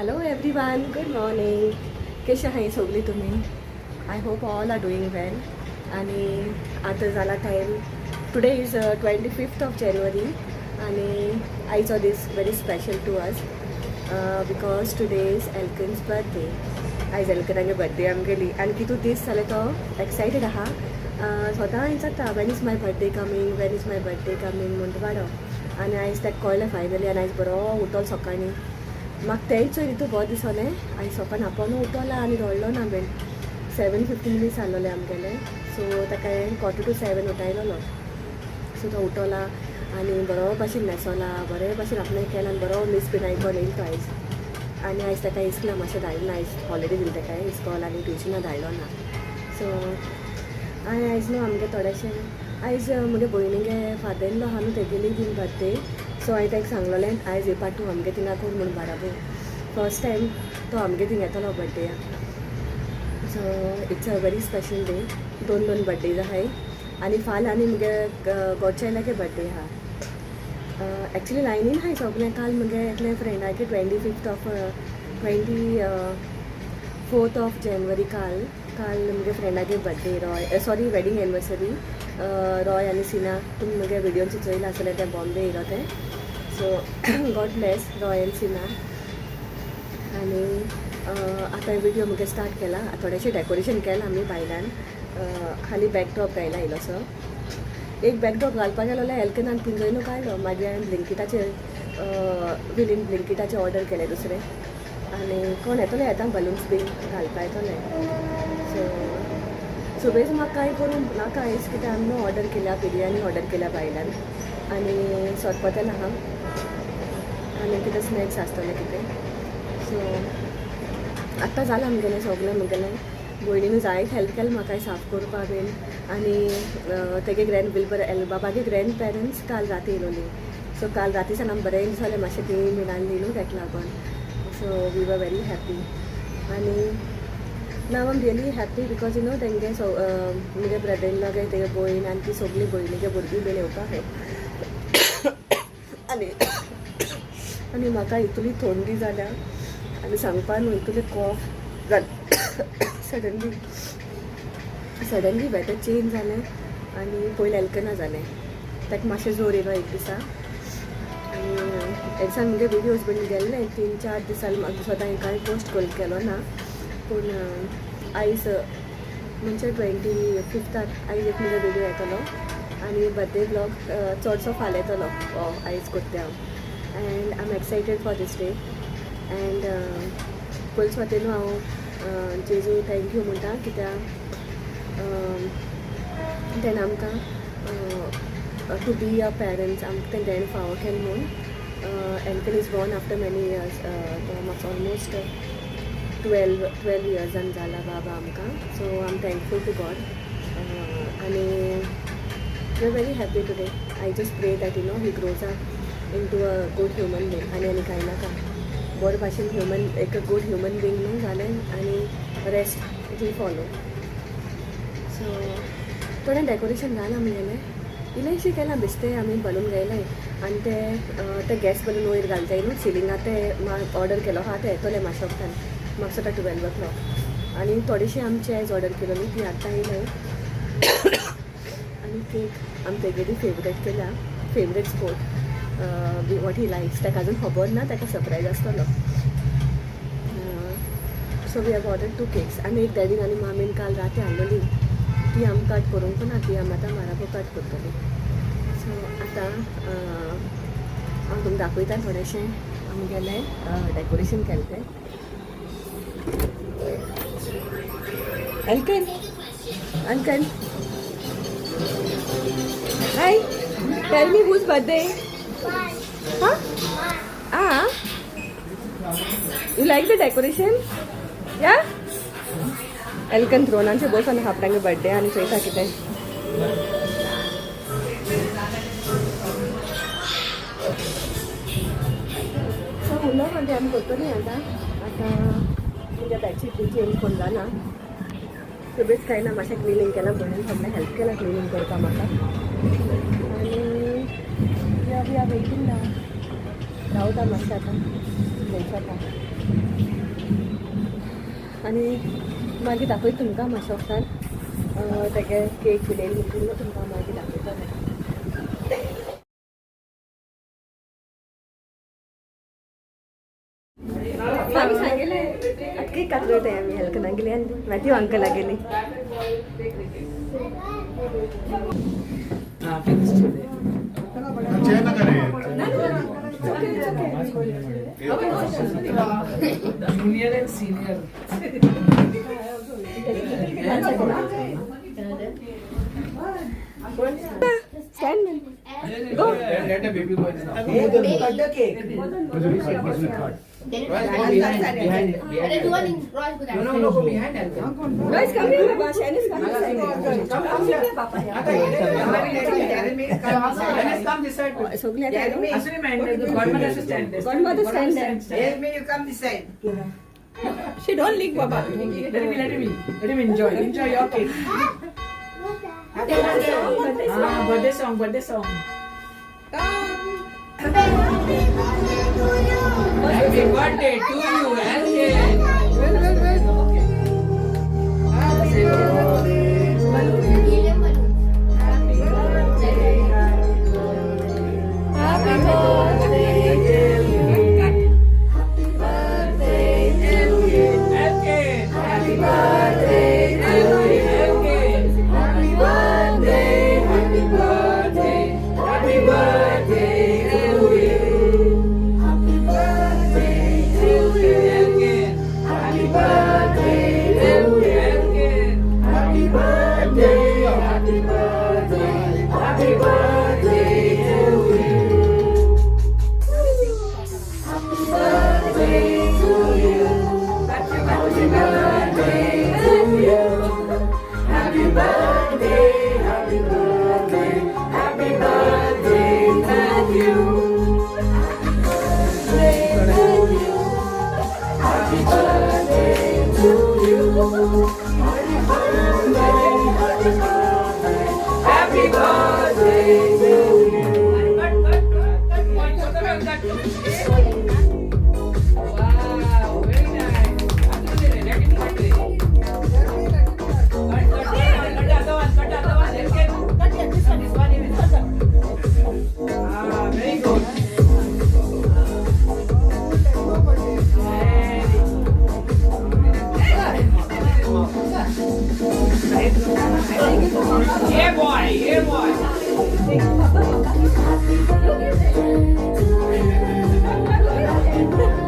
Hello everyone, good morning. कशें आहाय सगळीं तुमी? I hope all are doing well. आनी आतां जाला time, today is 25th of January आनी आयचो दीस very special to us because today is Elkin's birthday. आयज एल्कनागे बर्थडे आमगेली आनी कितू दीस जाले तो एक्सायटेड आहा. स्वता विचारता, "When is my birthday coming? When is my birthday coming?" म्हणटा बाडो. आनी आयज ताका कळ्ळें फायनली. आनी आयज बरो उठलो सकाळीं. म्हाका तेंय चोय तितू बरो दिसोलें. आयज सकाळीं आपोवन उठोला आनी रडलो ना बेन. 7:15 बी जाल्लोलें आमगेलें, सो ताका हांवें 6:45 उठायलोलो. सो तो उठोला आनी बरो भाशेन न्हेसोला, बरे भाशेन आपणें केलां आनी बरो मीस बीन आयकोन येयलो तो आयज. आनी आयज ताका इस्कला मातशें धाडलो ना. आयज हॉलिडे दिली ताका, इस्कॉल आनी ट्युशनां धाडलो ना. सो हांवें आयज न्हू आमगे थोडेशें, आयज म्हगे भयणीगे फादर इन लॉ आहा न्हू, तेगेली बीन बर्थडे. सो हांवें ताका सांगलोलें, आयज येवपा तूं आमगे थिंगा कोर म्हूण बाराबोर. फर्स्ट टायम तो आमगे थिंग येतलो बर्थडेया, so it's a very special day. दोन दोन बर्थडेज आहाय. आनी फाल्यां आनी मुगे गॉडचायल्डागे बर्थडे आहा. एक्चुली लायनीन आहाय सगलें. काल मुगे एकले फ्रेंडागे 25th of 24th of January, काल काल मुगे फ्रेंडागे birthday, Roy, sorry, wedding anniversary, Roy आनी सिना. तुमी मुगे विडियोचे चोयलां आसतलें, तें बॉम्बे येयलो तें. So God bless Roy and Sina. आनी आतां विडियो मुगे स्टार्ट केला. थोडेशें डेकोरेशन केलां आमी भायल्यान. हालीं बॅकड्रॉप घायला इल्लोसो. एक बॅकड्रॉप घालपाक गेलो, एल्कनान पिंजयनू काडलो. मागीर हांवें ब्लिंकिटाचेर, विलीन ब्लिंकिटाचेर ऑर्डर केलें दुसरें. आनी कोण येतले येता, बलून्स बीन घालपा येतले. सो सुबेज म्हाका कांय करूंक नाका आयज, कित्याक आमी न्हू ऑर्डर केल्या, बिरयानी ऑर्डर केल्या भायल्यान आनी सोरपतेल आहा आनी कितें स्नॅक्स आसतले कितें. सो आत्तां जालां आमगेलें सगलें. म्हगेलें भयणीन जायत हेल्प केलें म्हाका साफ करपा बीन. आनी तेगे ग्रँड विल्बर एल बाबागे ग्रँड पेरंट्स काल राती येयलोली. सो काल राती सान आमी बरें दिसलें, मातशें ती बीन आहली न्हू तेका लागून. So we were very happy. आनी now I'm really happy because तेंगे सो मुगे ब्रदर इन लॉ, तेगे भयण आनी ती सगळीं भयणीगे भुरगीं बीन येवपा आहाय. आनी आनी म्हाका इतली थंडी जाल्या आनी सांगपा न्हू, इतले कॉफ जाल. सडनली सडनली वेदर चेंज जालें आनी पयलें एल्कना जालें, ताका मातशें जोर येयलो एक दिसा. आनी एक दिसान मुगे विडियोज बीन गेल्ले, 3-4 दिसान म्हाका स्वता हांवें कांय पोस्ट केलो ना. पूण आयज म्हणजे 25थाक आयज एक मुगे विडियो येतलो आनी बर्थडे ब्लॉग चडसो फाल्यां येतलो. आयज करता हांव and I am excited for this day. And पयलीं सुवातेन हांव जेजू thank you म्हणटा, कित्याक तेणें आमकां टू बी अ पेरंट्स आमकां तेणें फावो केलें म्हूण. Elkin is born after many years. तो म्हाका ऑलमोस्ट 12 इयर्सान जाला बाबा आमकां. So I am thankful to God आनी we are very happy today. I just pray that he grows up into a good human being. आनी आनी कांय नाका, बरे भाशेन ह्युमन, एक गूड ह्युमन बींग न्हू जालें आनी rest it will follow. So थोडें डेकोरेशन जालां आमगेलें, इल्लेंशें केलां बेश्टें. आमी बलून घेयलें आनी ते ते गॅस बलून वयर घालताय न्हू सिलिंगार, ते ऑर्डर केलो आहा. ते येतले मातशे वखदान, म्हाका दिसता 12 ओ क्लॉक. आनी थोडीशी आमी चेयर्स ऑर्डर केलोली, ती आतां येयले. आनी केक आमी तेगेली फेवरेट केल्या, favourite spot, what he likes. ताका अजून खबर ना, ताका सरप्रायज आसतलो. So we have order two cakes. आनी एक डॅडीन आनी मामीन काल राती हाडलेली, ती आमी कट करूंक ना, ती आमी आतां माराबो कट करतली. सो आतां हांव तुमकां दाखयता थोडेशें आमगेलें डेकोरेशन केलें तें. Elkin, Elkin, hi. Tell me, whose birthday? Huh? Ah, you like the decoration? Yeah. एल्कन थ्रोनाचे बसून आपणागे बर्थडे आनी चोयता कितें. सो उलो म्हणजे आमी करतली आतां. आतां तुमच्या बेडशीट बी चेंज करून जाना. सगळीच कांय ना, मातशें क्लिनींग केलां. भयणीन सगळें हेल्प केलां क्लिनींग करपाक म्हाका. आनी we are waiting ना, रावता मातशें आतां, थंयच आतां. आनी मागीर दाखयता तुमकां मातशें वचून तेगे केक फिरयली म्हणून तुमकां मागीर दाखयता. मागीर सांगिल्लें आतां केक कातलो ते आमी हेल्कना गेली आनी मॅथ्यू अंकला गेली. Junior and senior. Stand, man. Go. Let the baby go now. Cut the cake. Behind, behind. No, no, no, go behind. Guys, come here, Baba. Shane is coming. Come, Come here, Papa. Come this side. सगळे आता Actually, man, the godmother has to stand there. Godmother stand there. Me, you come this side. She don't lick Baba. Let him, let him, let him enjoy. Enjoy your cake. Ah, birthday song, birthday song. Happy birthday to you, Elkin. Well, well, well. Happy birthday. Happy birthday to you. Happy birthday to you. Elkin. Happy birthday to you. Elkin. Happy birthday, happy birthday, happy birthday to you. Happy birthday to you. Elkin. Happy birthday to you. Elkin. Happy birthday, happy birthday, happy birthday to you. Happy birthday to you. Happy birthday to you. Happy birthday, happy birthday, happy birthday to you. Happy birthday to you. Happy birthday to you. Happy birthday, happy birthday, happy birthday to you. Cut, cut, cut, cut. One, cut, cut, cut. Wow, very nice. Let him cut it. Cut, cut, cut, cut the other one, cut the other one. Elkin. Cut this one, this one, this one. Ah, very good. Very good. Yeah, boy, yeah, boy.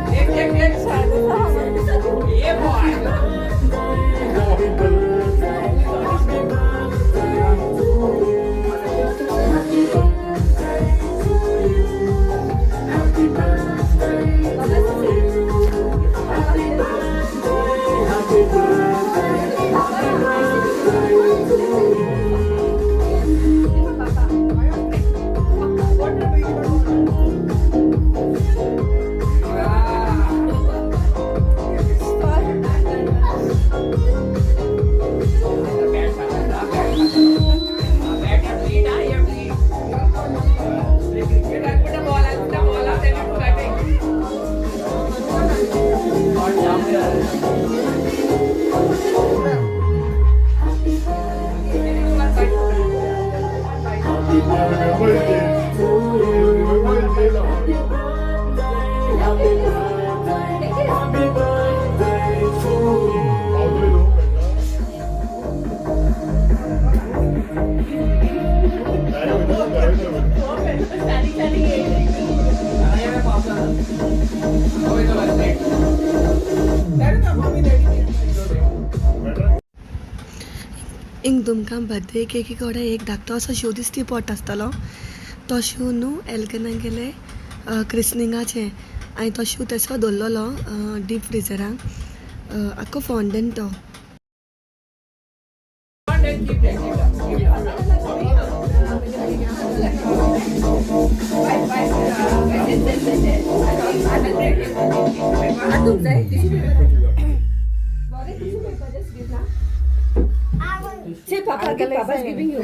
Take, take, take. Yeah, boy. इंग तुमकां birthday केकी कडेन एक धाकटो असो show दिसती पडटा आसतलो. तो शू न्हू एल्कना गेले क्रिस्निंगाचें आनी तो शू तेसो दवरलेलो डीप फ्रिजरान आख्खो फोंडेंट तो. Say, Papa, give, Papa's giving you.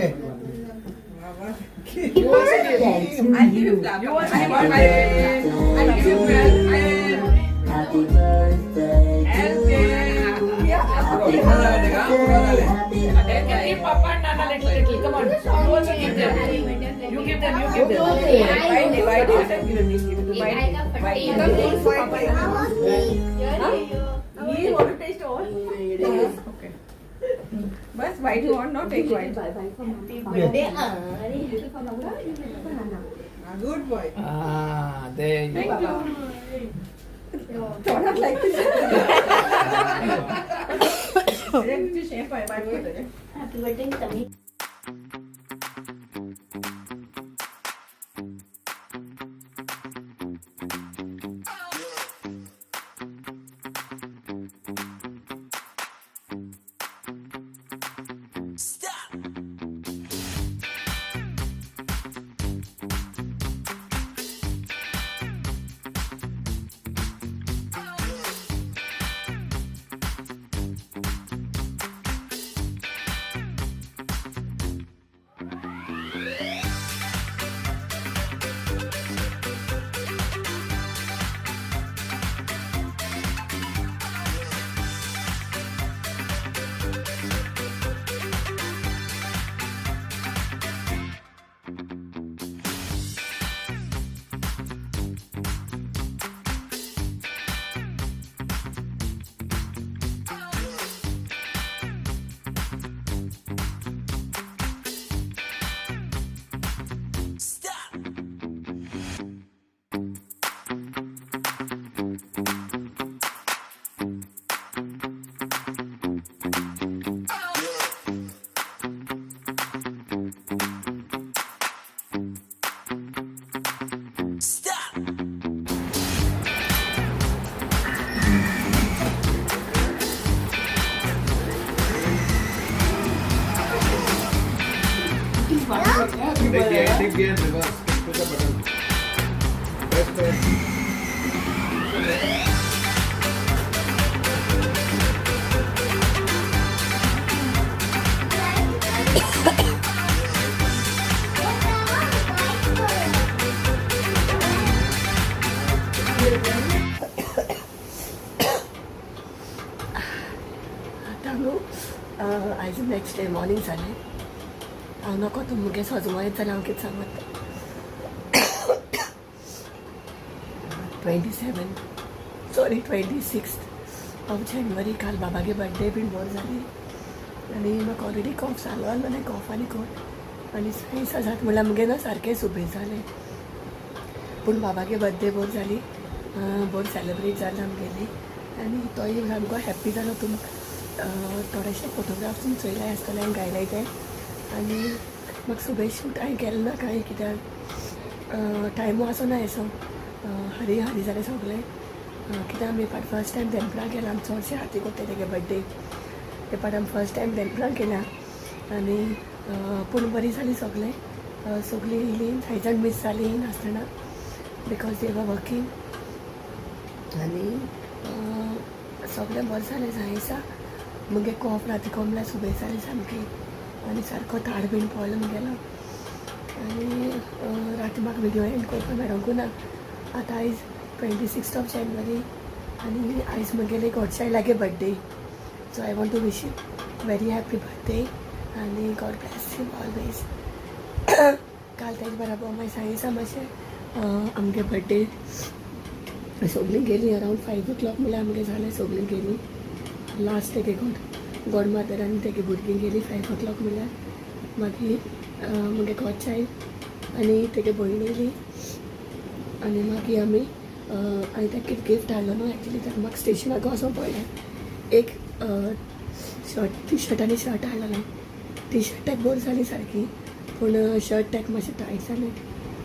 You also give. You also give. I'll give you. Happy birthday to you. Happy birthday, happy Give Papa and Nana little little. Come on. You also give them. You give them. You give them. Bite, bite. You want to taste all? Okay. Bas, white you want, no? Take white. Good boy. Ah, there you Thank you. तोंडाक like Happy birthday, Tami. Take gear reverse. Push the button. Press, press. आतां न्हू आयज next day morning जालें. हांव नको तूं मुगे सजमो येत जाल्यार हांव कितें सांगत. 27, sorry, 26th of January काल बाबागे बड्डे बीन बरो जाली आनी म्हाका ऑलरेडी कॉफ जालो आनी कॉफ आनी कोल्ड आनी सायस जात म्हणल्यार मुगे ना सारकें सुबेज जालें. पूण बाबागे बड्डे बरी जाली, बरी सेलेब्रेट जाली आमगेली आनी तोय सामको हॅप्पी जालो. तुमकां थोडेशे फोटोग्राफ्स तुमी चोयलाय आसतले आनी गायलाय ते. आनी म्हाका सुबेज शूट हांवें केलें ना कांय कित्याक टायमू आसो ना येसो हरी हरी जालें सगळें. कित्याक आमी फाट फर्स्ट टायम देनपरां गेला. आमी चडशे हाती कोत्ताय तेगे बड्डे. ते फाट आमी फर्स्ट टायम देनपरां गेला आनी पूण बरी जाली सगळें. सगळीं येयलीं, कांय जाण मीस जालीं नासतना because they were working. आनी सगळें बरें जालें. जायसा मुगे कॉफ राती कोमला सुबेज जालें सामकी आनी सारको ताड बीन पडलो मुगेलो. आनी राती म्हाका विडियो एंड करपाक मेळोंकू ना. आतां आयज 26th of January आनी आयज म्हगेले गॉडचायल्डागे birthday. So I want to wish you very happy birthday आनी गॉड ब्लेस you always. काल तेज बराबर मागीर सांगिसा मातशें आमगे बड्डे सगळीं गेलीं अरावंड 5 ओ क्लॉक म्हणल्यार आमगें जालें. सगळीं गेलीं लास्ट तेगे गॉड मदर आनी तेगे भुरगीं गेलीं 5 ओ क्लॉक म्हणल्यार. मागीर म्हगे गॉड चायल्ड आनी तेगे भयण येयली आनी मागीर आमी आनी ताका कितें गिफ्ट हाडलो न्हू एक्चुली ताका म्हाका स्टेशनाक वचोन पडलें. एक शर्ट, टी शर्ट आनी शर्ट हाडलेलें. टी शर्ट ताका बरी जाली सारकी पूण शर्ट ताका मातशें टायट जालें.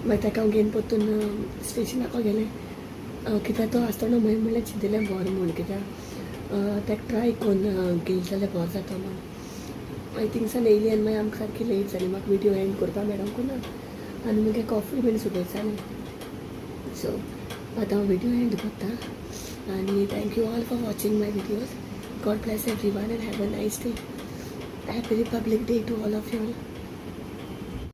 मागीर ताका हांव घेवन परतून स्टेशनाक गेलें कित्याक तो आसतना मागीर म्हणल्यार चिंतिल्लें बरें म्हूण कित्याक ताका ट्राय करून घेयले जाल्यार बरो जाता म्हूण. मागीर थिंगसान येयली आनी मागीर आमकां सारकी लेट जाली. म्हाका विडियो एंड करपाक मेळोंकू ना आनी मागीर कॉफी बीन सुबेज जालें. सो आतां हांव विडियो एंड करता आनी thank you all for watching my videos. God bless everyone and have a nice day. Happy Republic Day to all of you all.